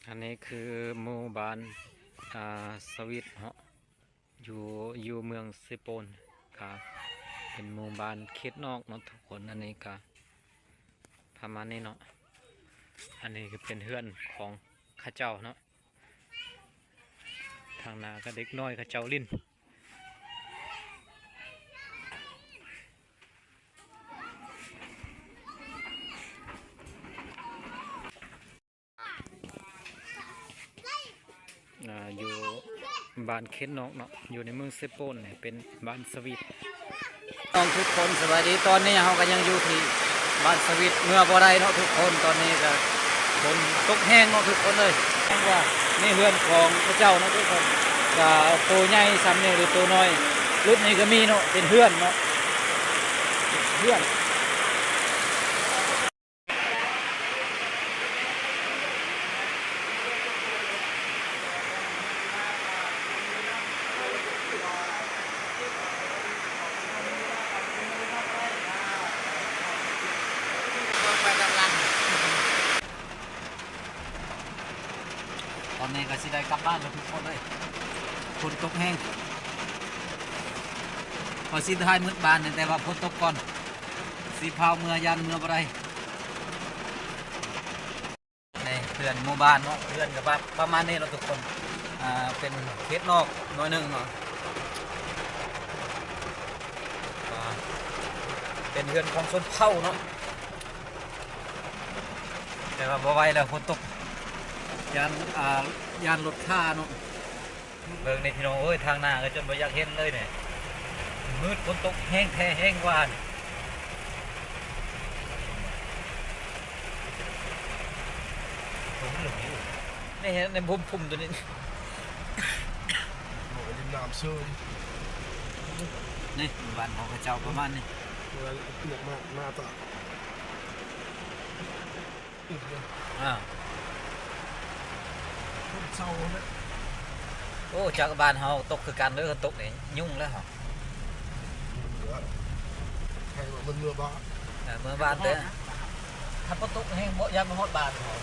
ອັນນີ້ຄືໝູ່ບ້ານ ອ່າ ສະວິດເນາະ ຢູ່ ຢູ່ເມືອງເຊໂປນ ກະເປັນໝູ່ບ້ານເຂດນອກເນາະທຸກຄົນ. ອັນນີ້ກະປະມານນີ້ເນາະ ອັນນີ້ກະເປັນເຮືອນຂອງເຂົາເຈົ້າເນາະ. ທາງໜ້າກະເດັກນ້ອຍເຂົາເຈົ້າຫຼິ້ນ. ອ່າ ຢູ່ບ້ານເຂດນອກເນາະ ຢູ່ໃນເມືອງເຊໂປນນີ້ ເປັນບ້ານສະວິດ. ນ້ອງທຸກຄົນສະບາຍດີ. ຕອນນີ້ເຮົາກະຍັງຢູ່ທີ່ບ້ານສະວິດ ເມືອບໍ່ໄດ້ເນາະທຸກຄົນ. ຕອນນີ້ກະຝົນຕົກແຮງເນາະທຸກຄົນເອີຍ. ແຮງວ່າ ນີ້ເຮືອນຂອງເຂົາເຈົ້າເນາະທຸກຄົນ ກະໂຕໃຫຍ່ຊ່ຳນີ້ ຫຼືໂຕນ້ອຍລຸດນີ້ກະມີເນາະ ເປັນເຮືອນເນາະ ເຮືອນ. ຕອນນີ້ກະຊິໄດ້ກັບບ້ານແລ້ວທຸກຄົນເອີຍ ຝົນຕົກແຮງ. ເຮົາຊິຖ່າຍມືດບ້ານນີ້ ແຕ່ວ່າຝົນຕົກກ່ອນ ຊິພາວເມືອ ຢ້ານເມືອບໍ່ໄດ້. ໃນເຮືອນໝູ່ບ້ານເນາະ ເຮືອນກະປະ ປະມານນີ້ເນາະທຸກຄົນ. ອ່າ ເປັນເຂດນອກໜ້ອຍໜຶ່ງເນາະ ກະເປັນເຮືອນຂອງຊົນເຜົ່າເນາະ ແຕ່ວ່າບໍ່ໄຫວແລ້ວ ຝົນຕົກ ຢ້ານ ອ່າ ຢ້ານລົດຄາເນາະ. ເບິ່ງນີ້ພີ່ນ້ອງເອີຍ ທາງໜ້າກະຈົນບໍ່ຢາກເຫັນເລີຍນີ້ ມືດ ຝົນຕົກແຮງແທ້ແຮງວ່ານີ້. ນີ້ເຫັນໃນພຸ່ມໆໂຕນີ້ ໂອ້ຍ ລິມນ້ຳເຊີຍ. ນີ້ບ້ານຂອງເຂົາເຈົ້າປະມານນີ້ ເວລາເປີກມາ ມາຕະຫຼາດ. ອ່າ ຄົນເຊົາເນາະ. ໂອ້ ຈັກບ້ານເຮົາຕົກຄືກັນເດີ ຕົກນີ້ຫຍຸ້ງແລ້ວ. ໃຜວ່າມັນເມືອບ້ານ ເອີ ເມືອບ້ານເດີ. ຖ້າບໍ່ຕົກແຮງບໍ່ ຢ້ານບໍ່ຮອດບ້ານເຮົາ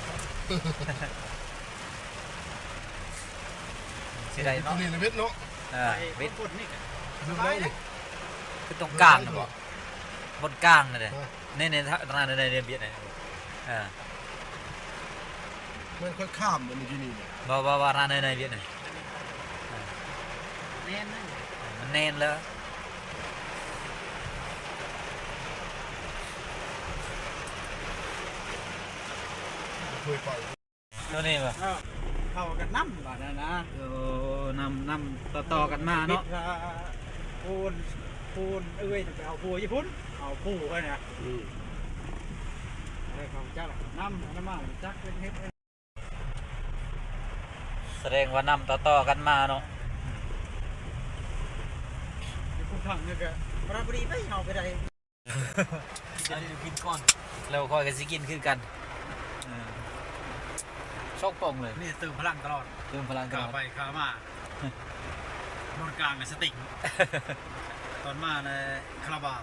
ຊິໄດ້ເນາະ. ນີ້ລະເວັດເນາະ ເອີ ເວັດ ນີ້ກະ ຄືຕົງກາງ ບ່ອນກາງນັ້ນເດ້. ນີ້ ນີ້ ທາງນັ້ນ ນີ້ ວຽດນາມ. ເອີ ແມ່ນຂ້ອຍຂ້າມບໍ່ມື້ກີ້ນີ້. ບໍ່ ບໍ່ ວ່າທາງໃນ ໃນວຽດນາມ ແໜ້ນ ມັນແໜ້ນແລ້ວ ບໍ່ເຄີຍໄປ. ໂຕນີ້ບໍ່? ເອີ ເຂົ້າກັນນຳບາດນັ້ນນະ. ໂອ້ ນຳ ນຳຕໍ່ໆກັນມາເນາະ. ພູນ ພູນເອື້ອຍໄປເອົາຜົວຢູ່ພຸ້ນ ເອົາຜູ້ໄປນະ. ອືມ ແລ້ວເຂົາຈັກນຳ ນຳມາຈັກເຮັດ ສະແດງວ່ານຳຕໍ່ໆກັນມາເນາະ. ຢູ່ຜູ້ຟັງນີ້ກະບໍ່ໄດ້ ບໍ່ດີໄປເຮົາກະໄດ້. ກິນກ່ອນ ແລ້ວຂ້ອຍກະຊິກິນຄືກັນ ເອີ ສອງປ່ອງເລີຍ. ມີແຕ່ເຕີມພະລັງຕະຫຼອດ ເຕີມພະລັງຕະຫຼອດ ຂາໄປຂາມາ. ບ່ອນກາງນະສະຕິງ ຕອນມານະຄາລາບາວ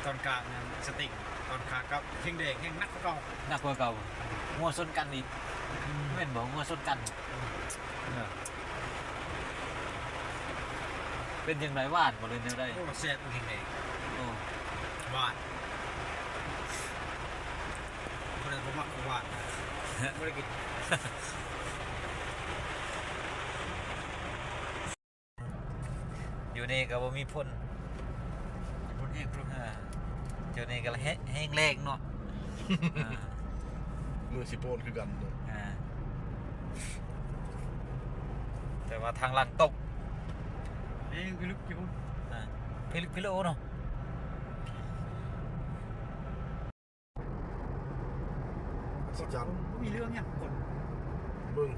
ຕອນກາງນະສະຕິງ ຕອນຂາກັບແຮງແດງ ແຮງໜັກກວ່າເກົ່າ ໜັກກວ່າເກົ່າ. ງົວຊົນກັນອີກ ອືມ ແມ່ນບໍ່? ງົວຊົນກັນ ເອີ ເປັນຈັ່ງໃດ ຫວານບໍ່ ຫຼືແນວໃດ? ໂອ້ ແຊບອີ່ຫຼີ ໂອ້ ຫວານ. ຜູ້ໃດບໍ່ມັກຂອງຫວານ ບໍ່ໄດ້ກິນ. ຢູ່ນີ້ກະບໍ່ມີຝົນ ຝົນແຮງ ເອີ ຢູ່ນີ້ກະແຮງ ແຮງແລ້ງເນາະ. ເອີ ເມືອງເຊໂປນຄືກັນເນາະ ເອີ ແຕ່ວ່າທາງຫຼັງຕົກ ແຮງພິລຶກຢູ່ ເອີ ພິລຶກພິລຶກເນາະ. ອັດສະຈັນ ບໍ່ມີເລື່ອງຫຍັງຄົນເບິ່ງ.